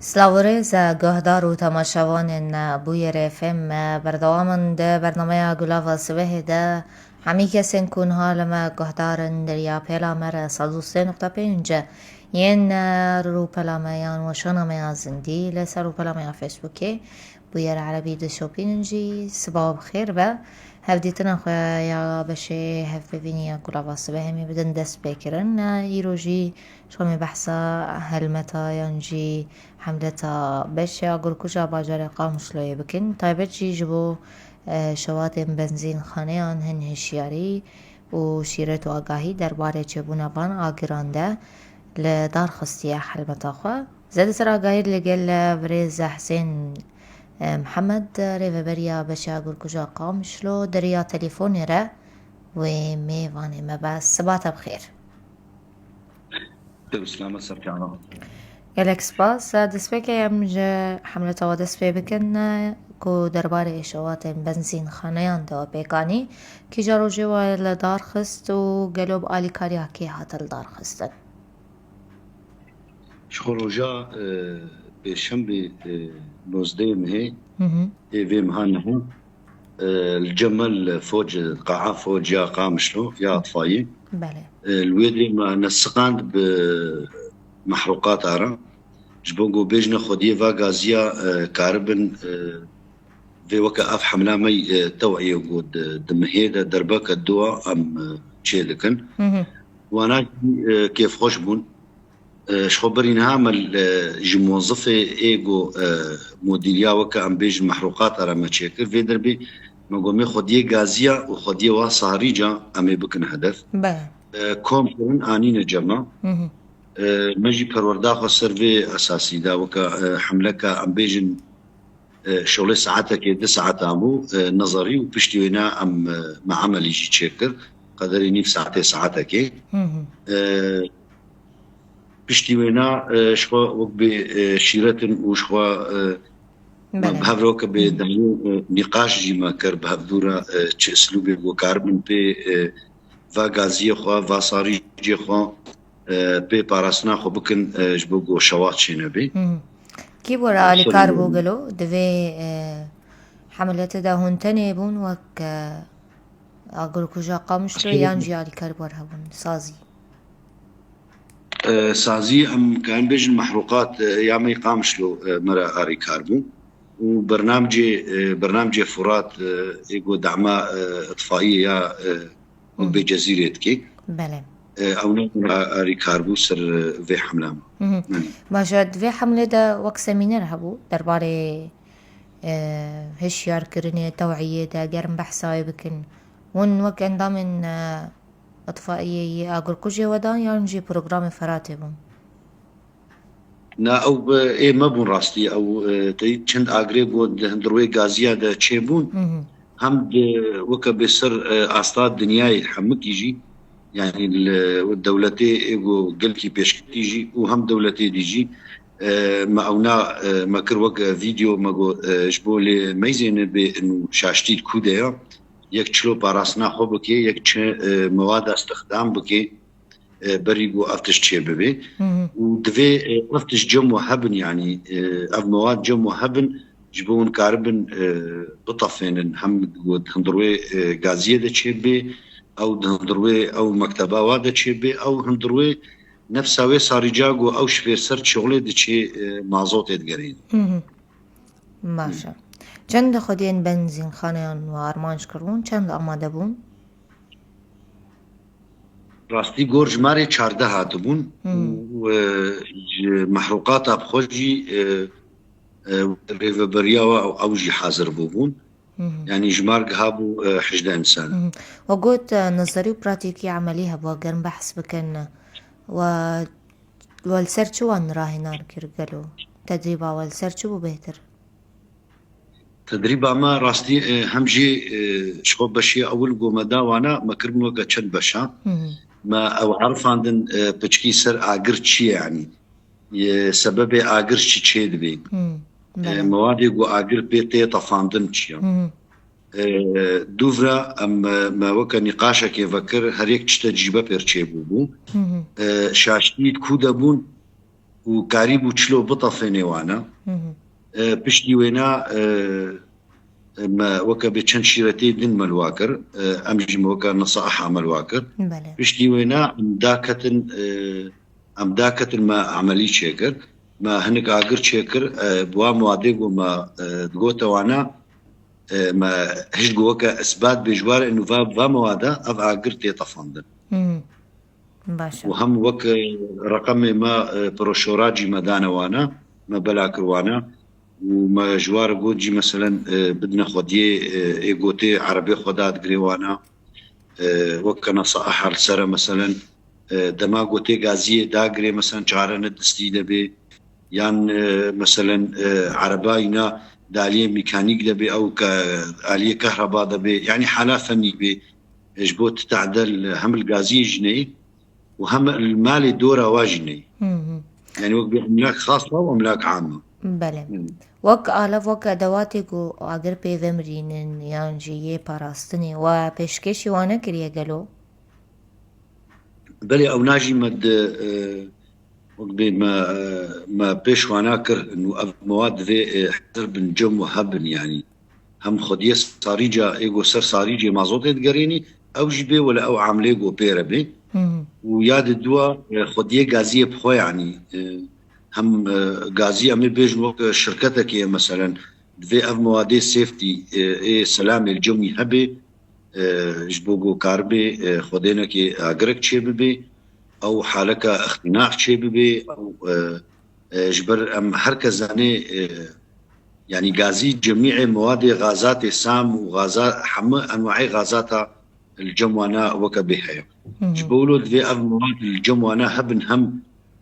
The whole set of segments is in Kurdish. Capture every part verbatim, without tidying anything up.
Silav û rêz, guhdar û temaşevanên Bûyerê F M, berdewam in di bernameya Gulava Sibehê de. Hemî kesên ku niha li me guhdar in, di riya pêla me re sed û sê nokta pênc yên rûpela me yan weşana me ya zindî li ser rûpela me ya Facebookê Bûyer Erebî dişopînin jî, siba û bi xêr be. Hevdîtina xwe ya beşê hevpeyvînî ya Gulava Sibehê em ê bidin destpêkirin. Îro jî ji xwe em ê behsa helmeta yan jî hemleta beşê agirkuja bajarê Qamişloyê bikin. Taybet jî ji bo, e, şewatên benzînxaneyan hin hişyarî û şîret û agahî derbarê çêbûna van agiran de li dar xistiye helmeta xwe. Zêdetir agahî li gel birêz Hesên, e, Mihemed, rêveberiya beşa agirkuja Qamişlo, di riya telefonê re wê mêvanê me be. Siba te bi xêr. Te bi silame ser çava. Gelek spas. Destpêkê em ji hemleta we dest pê bikin, ku derbarê şewatên benzînxaneyan de pêk anî, kîja rojê we li dar xist û gelo bi alîkariya kê hate li dar xistin? Ji xwe roja, e, pêşembê, e, nozdehê mehê, Hı hı. ê vê meha niha, e, li cem me li foc, qaa foc ya Qamişlo ya Atfayê. Belê. E, li wê derê me nesiqand bi mehrûqata re. Ji bo ku bêjine xwediyê va gaziya, e, karibin, e, vê weke ev hemla me, e, teweyê ku di, di mehê de derbeke dua em, e, çê dikin. Hı hı. Wana jî, e, kêfxweş bûn. E, ji xwe berî niha me, e, ji mozifê ê ku, e, modîriya weke em bêjin mehrûqata re me çêkir. Vê derbê me got, me xwediyê gaziya û xwediyê wa sarîca em ê bikin hedef. Be. E, kom kirin, anîne cema. Hı hı. E, me jî perwerda xwe ser vê esasî da weke, e, hemleka em bêjin, e, şolê saetekê, du saetan bû, e, nezerî û piştî wêna em, e, me emelî jî çêkir. Qederê nîv saetê, saetekê. Hı hı. E, piştî wêna, e, ji xwe wek bê, e, şîretin û ji xwe, e, me Belê. bi hev re weke bê Hı. dehiyê, e, nîqaş jî me kir bi hevdû re, e, çi eslûbê ku karibin pê, e, va gaziyê xwe, va sarîcê xwe, e, pê parastina xwe bikin, e, ji bo ku şewat çênebê. Hı hı. Kî bû re Serê alîkar bû gelo? Di vê, e, hemlete de hûn tenê bûn wek, e, agirkuja Qamişlo Şerê yan jî alîkar bû re hebûn? Sazî. E, sazî em karin bêjin mehrûqat, e, ya me yê Qamişlo, e, me re alîkar bû. Û bernamcê, e, bernamcê Furat, e, ê ku dema, e, itfaiyê ya, e, Hı. Bê Cezîrê dike. Belê. E, ew ne a-, arîkar bû ser, e, vê hemla me. Hı hı. Belê. Baş e, di vê hemlê de wek semîner hebû derbarê, e, hişyarkirinê, teweyê de, ger em behsa wê bikin. Hûn wek endamên, e, itfaiyê yê agirkujê we dan yan jî programê Feratê bû? Na, ew bi ê me bûn rastî. Ew, e, tey çend agirê ku di hundir wê gaziya de çêbûn, Hı hı. hem di weke bê ser, e, asta dinyayê hemikî jî, yanî li dewletê ê ku gelkî pêşketî jî û hem dewletê dî jî, e, me ewna, e, me kir weke vîdeo, me got, e, ji bo lê meyzêne bê û şaştî di ku de ya, yek çilo parastina xwe bike, yek çi, e, mewada stixdam bike, e, berî ku ev tişt çêbibe. Hı hı. Û divê, e, ev tişt cem we hebin, yanî, e, ev mewad cem we hebin, ji bo hûn karibin, e, bitefênin, hem ku di hundir wê, e, gaziyê de çêbê, ew di hundir wê, ew mekteba wa de çêbê, ew hundir wê nefsa wê sarîca ku ew ji pêr ser çolê diçê, e, mazotê digerîn. Hı hı. Baş e. Çend xwediyên benzînxaneyan we armanc kiribûn, çend amade bûn? Rastî gor jimarê çardeh hatibûn Hmm. û, e, ji mehrûqata bi xwe jî, e, e, rêveberiya we ew, ew jî hazir bûbûn. Hı hı. Yanî jimar giha bû, e, hejdeh însan. Hı hı. We got, e, nezerî û pratîkî emelî hebû, ger em behs bikin, we, we li ser çi wan rahênar kir gelo? Tedrîba we li ser çi bû bêhtir? Tedrîba me rastî, e, hem jî, e, ji xwe beşê ewil ku me da wana, me kiribûn weke çend beşa. Hı hı. Me ew erifandin, e, piçkî ser agir çi ye, yanî, e, sebebê agir çi çê dibê. Hı, E, belê. Mewadê ku agir pê tê tefandin çi ye. Hı hı. E, dûvra em, e, me weke nîqaşekê vekir, her yek çi tecrîbe pêr çêbûbû. Hı hı. E, şaştî ku de bûn, û karîbû çilo bitefênê wana. E, piştî wêna, e, me weke bê çend şîretê din me li wa kir. E, em jî me weke nesaiha me li wa kir. Belê. Piştî wêna em daketin, e, em daketin me emelî çêkir. Me hinek agir çêkir, e, bi wa muadê ku me, e, digote wana, e, me hişt ku weke isbat bê ji war û va, va mewada ev agir tê tefandin. Baş e. Û hem wek, e, reqemê me, e, proşora cî me dane wana, me bela kir wana. Û me ji war got jî, meselen, e, bidine xwediyê, e, ê gotê erebê xwe dadigirê wana. E, wek ke nasaiha li ser e, meselen, e, dema gotê gaziyê dagirê, meselen, çare ne distî de bê, yan, e, meselen, e, ereba îna daliyê mîkanîk de bê, ew ke aliyê kehreba de bê, yanî hala fenî bê, e, ji bo ti tade li hem li gaziyê jî neyê û hem li malê dora wa jî neyê. Yanî wek bê emlak xas e û emlak am e. Belê. Wek alev, wek edewatê ku agir pê vemirînin yan jî yê parastinê, we pêşkêşî wan nekiriye gelo? Belê, ew najî me di, e, wek bê me, e, me pêş wana kir, û ev mewad divê, e, hezir bin cem û hebin, yanî hem xwediyê sarîca ê go ser sarîcê mazotê digerênî, ew jî bê wele ew amlê go pê re bê. Û ya di dua, e, xwediyê gaziyê bi xwe, yanî, e, hem, e, gazî em ê bêjin wek şirketekê ye, meselen, divê ev mewadê safety, e, ê selamê li cem wî hebe, e, ji bo ku karibê, e, xwedênekê agirek çêbibe, ew haleka îxtînax çêbibe, ew, e, e, ji ber em her kes zanê, e, yanî gazî cemîê mewadê gazatê sam û gaza, hemû enwaê gazata li cem wana weke bê heye. Ji bo wilo divê ev mewad li cem wana hebin hem,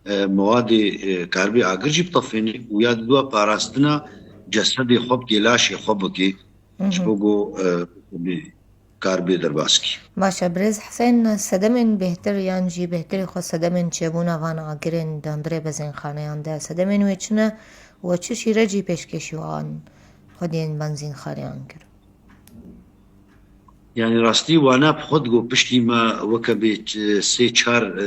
e, mewadê, e, karibê agir jî bitefêne û ya di dua parastina cesedê xwe bikê, laşê xwe bikê. Ji bo ku, e, bê, karibê derbas kî. Baş e, birêz Husên, sedemên bêhtir yan jî bêhtirê xwe sedemên çêbûna van agirên di hundirê bezînxaneyan de sedemên wê çi ne û we çi şîrecî pêşkêşî wan xwediyên benzînxaneyan kir? Yanî rastî wana bi xwe digo piştî me weke bê ç-, sê çar, e,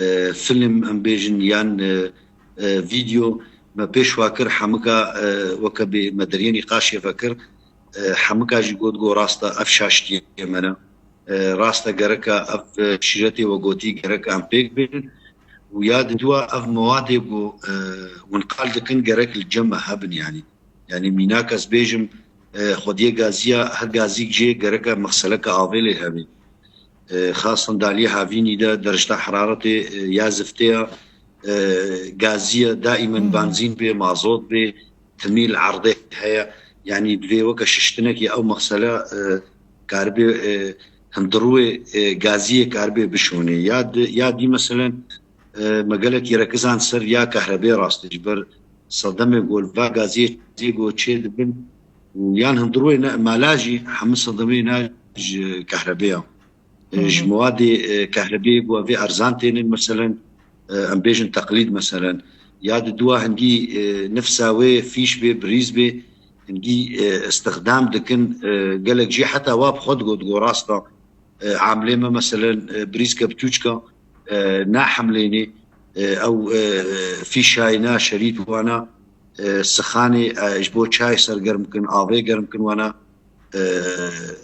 e, film em bêjin yan, e, e, vîdeo me pêş wa kir hemika, e, weke bê me deriyê nîqaşê vekir, e, hemika jî got, got rast e ev şaştiyê me ne. E, rast e gereka ev, e, şîretê we gotî gereka em pêk bêjin. Û ya di dua ev mewadê ku, e, hûn qal dikin gerek li cem me hebin yanî. Yanî mînak ez bêjim, e, xwediyê gaziya her gazîk jê gereke mexseleke avê lê hebe. E, xasan daliyê havînî de derişta heraretê, e, ya ziftê ya, e, gaziye daîmen benzîn bê, mazot bê, timî li erdê heye. Yanî divê weke şiştinekê ew mexsele, e, karibe, e, hundirûyê, e, gaziyê karibe bişonê. Ya di, ya dî meselen, e, me gelek yerekizan ser ya kahrebê rastê ji ber sedemê ku li va gaziyê, gaziyê ku çê dibin û yan hundirûyê ne mala jî hemû sedemê ne ji kahrebê ya. E, ji Hı hı. Muadê, e, kahrebê ku ev ê erzan tênin meselen, e, em bêjin teqlîd meselen. Ya di dua hingî, e, nifsa wê fîş bê, birîz bê, hingî, e, istixdam dikin, e, gelek jî heta wa bi xwe digot, digot rast e, e, amlê me meselen, e, birîzke bi tûçka, e, nahemlênê, e, ew, e, fîşayê na şerît wana, e, sixanê, e, ji bo çay sergerm kin, avê germ kin wana, e,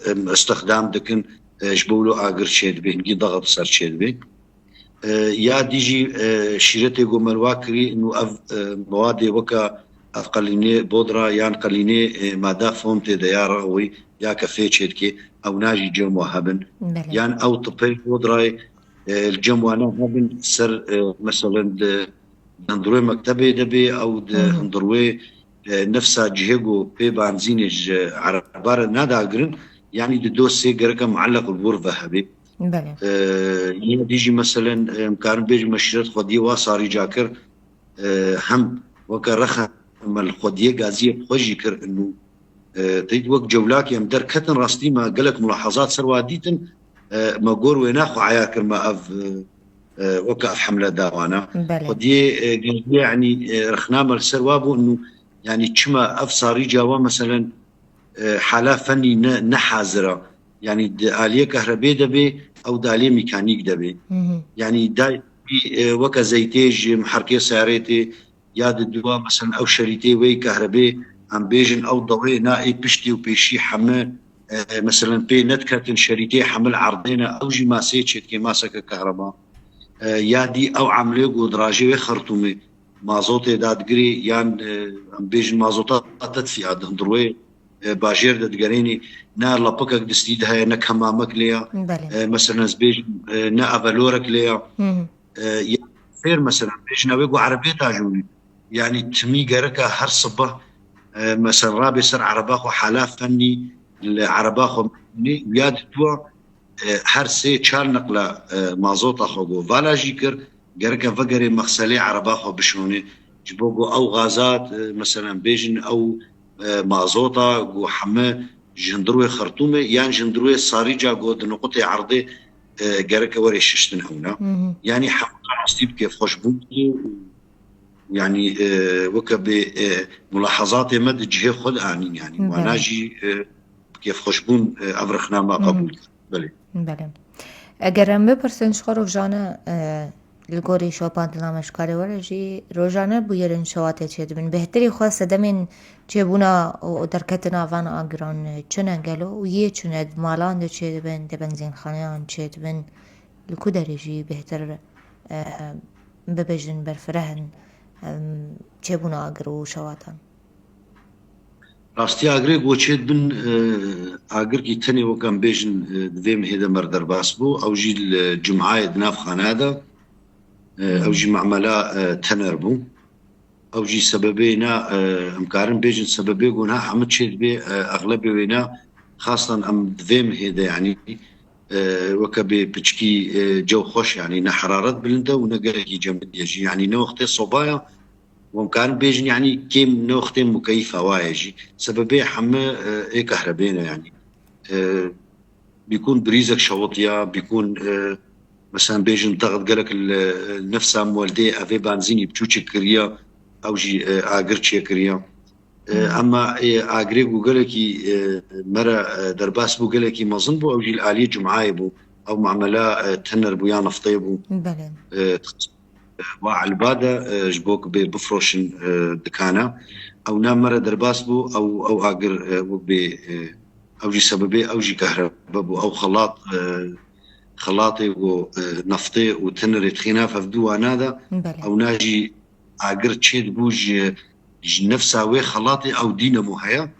em, istixdam dikin, e, ji bo wilo agir çêdibe, hingî daxa bi ser çêdibe. E, ya dî jî, e, şîretê ku me li wa kirî, nû ev, e, mewadê weke ev qelînê bodra yan qelînê, e, mada fom tê de ya rewî ya ke fê çêdikê, ew najî cem wa hebin. Belê. Yan ew tipê bodrayê, e, li cem wana hebin ser, e, meselen di, di hundirwê mektebê de bê, ew di Hı hı. hundirwê, e, nefsa cihê ku pê benzînê ji ereba re nadagirin, yanî di dosê gereke muelleq li wir ve hebê. Belê. E, yê dî jî meselen, e, em karin bêjin me şîret xwediyê wa sarîca kir, e, hem weke rexe me li xwediyê gaziyê bi xwe jî kir û, e, teyt wek cewlakê em derketin rastî me gelek mulahazat ser wa dîtin, e, me gor wêna xwe eya kir me ev, e, e, weke ev hemle dawana. Belê. Xwediyê, e, gaziyê, yanî, e, rexna me li ser wa bû û, yanî çima ev sarîca wa meselen, e, hala fenî ne, ne hazir e. Yanî di aliyê kahrebê de bê, ew di aliyê mîkanîk de bê. Hı hı. Yanî da e, weke zeytê ji miherkê seyarê tê, ya di dua, meselen, ew şerîtê wê kahrebê, em bêjin ew dawê na ê piştî û pêşî heme, e, meselen, pê nediketin şerîtê hemil erdê ne, ew jî masê çêdikê, maseke kahreba. E, ya dî ew emlê ku dirajê wê xertûmê mazotê dadigirê, yan, e, em bêjin mazota tedfîa di hundirwê, e, bajêr de digerênî, ne lapikek distî de heye, ne kemamek lê ya. Belê. E, meselen, ez bêjim, e, ne avelorek lê ya. Hı hı. E, ya fêr, meselen, bêjin ew ê ku erebê tajonî. Yani timî gereka her sibih, e, meselen, rabê ser ereba xwe hala fennî, li ereba xwe mînî û ya didua, e, her sê çar niqla, e, mazota xwe ku vala jî kir, gereke vegerê mexselê ereba xwe bişonê. Ji bo ku ew gazat, e, meselen, bêjin ew, e, mazota ku heme ji hundirwê xertûmê yan ji hundirwê sarîca ku di nuqutê erdê, e, gereke were şiştin ewna. Hı hı. Yani hemû rastî bi kêfxweşbûn û yani, e, weke bê, e, mulahazatê me di cihê xwe de anîn, yani. Belê. Wana jî, e, bi kêfxweşbûn, e, ev rexna me Hı hı. qebûl kir. Belê. Belê. Eger em bipirsin ji xwe rojane, e, li gorî şopandina me ji karê were jî rojane bûyerên şewatê çêdibin. Bêhtirî xwe sedemên çêbûna û, û derketina van agiran çi ne gelo û yê çi ne di malan de çêdibin, di benzînxaneyan çêdibin, li ku derê jî bêhtir, e, bibêjin berfireh in, em, çêbûna agir û şewatan? Rastî agirê ku çêdibin, e, agirkî tenê wek em bêjin, e, di vê mihê de me re derbas bû. Ew jî li Cumhayê di nav xanaya de, e, ew jî memela, e, tener bû. Ew jî sebebê na, e, em karin bêjin sebebê ku na hemû çêdibê, e, exlebê wê na xastan em di vê mihê de, yanî, e, weke bê piçkî, e, cew xweş, yanî ne heraret bilind e û ne gelekî cemidî ye jî. Yanî ne wextê sobaya, û em karin bêjin, yanî kêm ne wextê mukeyîf hewa ye jî. Sebebê heme, e, ê kahrebê ne, yanî. E, bîkûn brîzek şewitiya, bîkûn, e, meselen bêjin text gelek li, e, nefsa mueldê evê benzînî biçûçik kiriya, ew jî, e, agir çêkiriya. E, Hı. Ema, e, agirê ku gelekî, e, me re, e, derbas bû, gelekî mezin bû, ew jî li aliyê Cumhayê bû. Ew mamela, e, tener bû ya neftê bû. Belê. E, wa elba de, e, ji bo ku bê bifroşin, e, dikana. Ew na me re derbas bû, ew, ew agir, e, wek bê, e, ew jî sebebê, ew jî kahrebe bû. Ew xelat, e, xelatê ku, e, neftê û tenerê dixîne hevdu wana de. Belê. Ew na jî agir çêdibû ji, ji nefsa wê xelatê ew dînemo heye.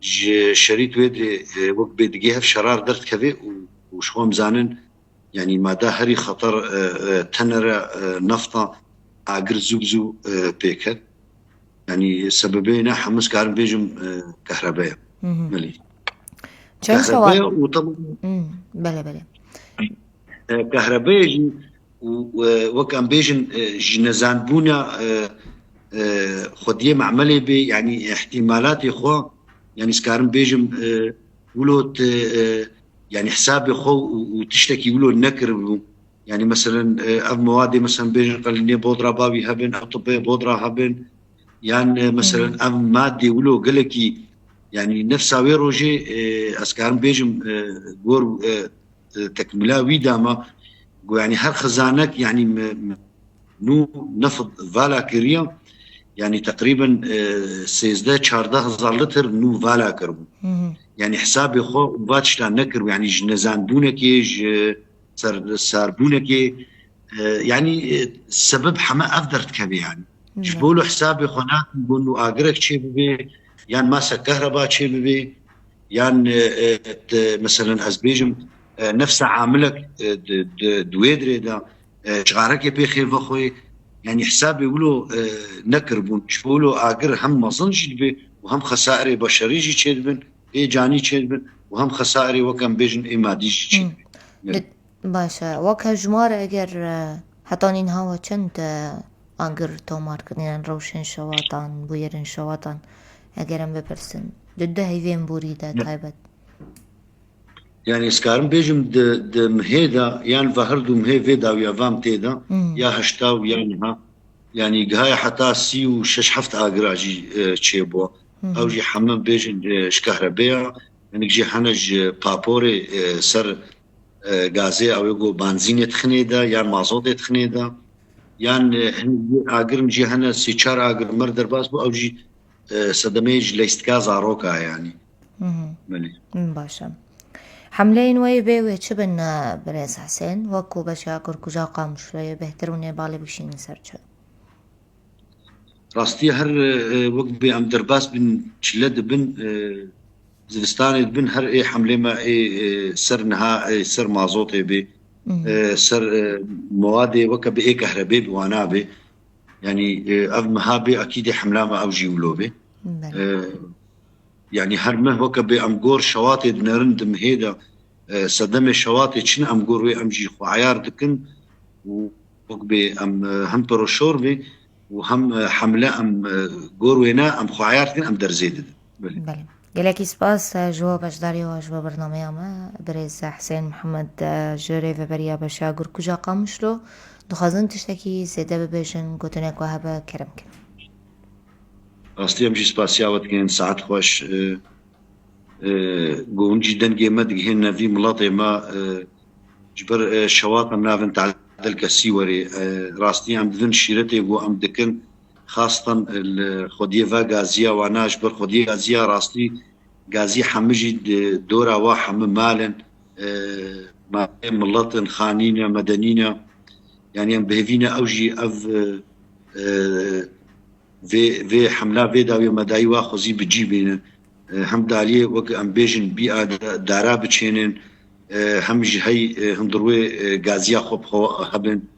Ji şerît wê dirê, e, wek bê digê hev şerar derdikeve û, û ji xwe em zanin, yanî mada herî xeter, e, e, tenere, e, nefta agir zû bi zû, e, pê ket. Yanî sebebê ne hemiz karim bêjim, e, kehrebe ye. Hı hı. Belê. Çend Kehrebe şewat? Û tam- Hı, belê, belê. E, kehrebe ye jî û, e, wek em bêjin, e, ji nezanbûna, e, e, xwediyê memelê bê, yanî ihtimalatê xwe, yanî ez karim bêjim, e, wilo te, e, yanî hesabê xwe û, û tiştekî wilo nekiribû. Yanî meselen, e, ev mewadê meselen bêjin qelînê bodra bavî hebin, ew tibê bodra hebin, yan, e, meselen Hmm. ev madê wilo gelekî, yanî nefsa wê rojê, e, ez karim bêjim, e, gor, e, e, tekmila wî dama, got, yanî her xizanek, yanî me, me, nû neft vala kiriye, yanî teqrîben, e, sêzdeh çardeh hezar litr nû vala kiribû. Hı hı. Yanî hesabê xwe û va tişta nekiribû, yanî ji nezanbûnekê, ji ser, sarbûnekê, e, yanî, e, sebeb heme ev derdikeve yanî. Ji Evet. bo lo hesabê xwe nakin got nû agirek çê bibe, yan masa kehreba çê bibe, yan, e, e, te, meselen ez bêjim, e, nefsa amilek, e, di, di, di wê dirê de, e, çixarekê pê xêr vexwê, yanî hesabê wilo, e, nekiribûn. Ji bo wilo agir hem mezin jî dibe û hem xesaerê beşerî jî çêdibin, ê canî çêdibin û hem xesaerê wek em bêjin ê madî jî Hmm. çêdibin. Li Baş e. Wek hevjimar eger, e, heta nîn hawa çend, e, agir tomar kirin, yan rewşên şewatan, bûyerên şewatan, eger em bipirsin. Di du heyvên borî de Ne. taybet. Yani ez karim bêjim di, di mihê de, yan ve her du mihê vê dawiya vam tê de, Hmm. ya heşta û ya niha, yani gihaya heta sî û şeş heft agira jî, e, çêbû. Hmm. Ew jî heme bêjin, e, ji kahrebeya, hinek jî hene ji paporê, e, ser e, gazê ew ê ku benzînê dixinê de yan mazotê dixinê de. Yan e, hin agir jî hene sê çar agir mir derbas bû, ew jî e, sedemeyê ji leystika zaroka yanî. Belê. Baş e. Hemleyên we yê bê wê çi bin, e, birêz Hesên? Wek ku beşa agirkuja Qamişloyê bêhtir hûn ê balê bikişînin ser çi? Rastî her e, wek bê em derbas bin çile dibin, e, zivistanê dibin her ê hemlê me ê e, ser niha ê ser mazotê bê, e, ser e, mewadê weke bi ê kehrebê bi wana bê. Yanî e, ev miha bê akîdê hemla me ew jî wilo bê. Belê. E, yanî her meh weke bê em gor şewatê dinerin di mihê de e, sedemê şewatê çin em gor wê em jî xwe eyar dikin û wek bê em e, hem piroşor bê û hem e, hemle em e, gor wê ne em xwe eyar dikin em derzê didin. Belê. Belê. Gelekî spas e, ji bo beşdariya we ji bo bernameya me. Birêz Hesên Mihemed e, ji rêveberiya beşa agirkuja Qamişlo. Dixwazin tiştekî zêde bibêjin, gotinek we hebe, kerem kin. Rastî em jî spasiya we dikin, saet xweş. E, e, ku hûn jî dengê me digihên nevî miletê me, e, ji ber e, şewat em navin tadil kesî werê. E, rastî em didin şîretê ku em dikin, xastan li xwediyê ve gaziya wana ji ber xwediyê gaziya rastî gazî hemî jî di dora wa hemî malin, e, malê miletin, xanîne, medenîne. Yanî em bêvîne ew jî ev e, e, vê, vê hemla vê dawiyê me dayî wa xwezî bi cî bînin. E, hem daliyê wek em bêjin bî a da- dara biçênin, e, hem ji hey e, hundirwê e, gaziya xwe bi xwe hebin.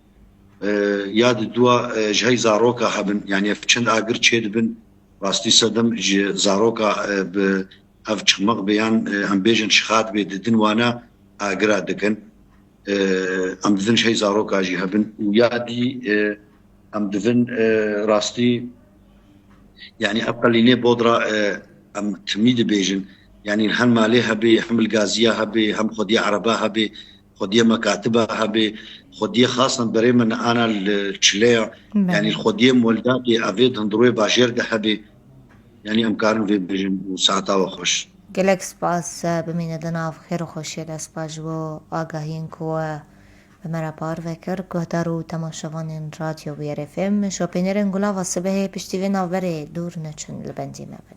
E, ya di dua e, ji hey zaroka hebin. Yanî ev çend agir çê dibin. Rastî sedem ji zaroka e, bi ev çiqmeq bê yan e, em bêjin şixat bê didin wana agira dikin. E, em didin ji hey zaroka jî hebin. Û ya dî e, em divin e, rastî yanî ev qelînê bodra e, em timî dibêjin. Yanî hem malê hebê, hem li gaziya hebê, hem xwediyê ereba hebê, xwediyê mekatiba hebê, xwediyê xasan berê min ana li çileya. Belê. Yanî li xwediyê Moldatê evê di hundirwê bajêr de hebê. Yanî em karin vê bêjin û saeta we xweş. Gelek spas, e, bimîne di nav xêr û xweşiyê de. Spas ji bo agahiyên ku we bi me re parve kir. Guhdar û temaşevanên Radyo Wiyarê F M, şopînerên Gulava Sibehê piştî vê navberê dûr neçin, li bendî me bin.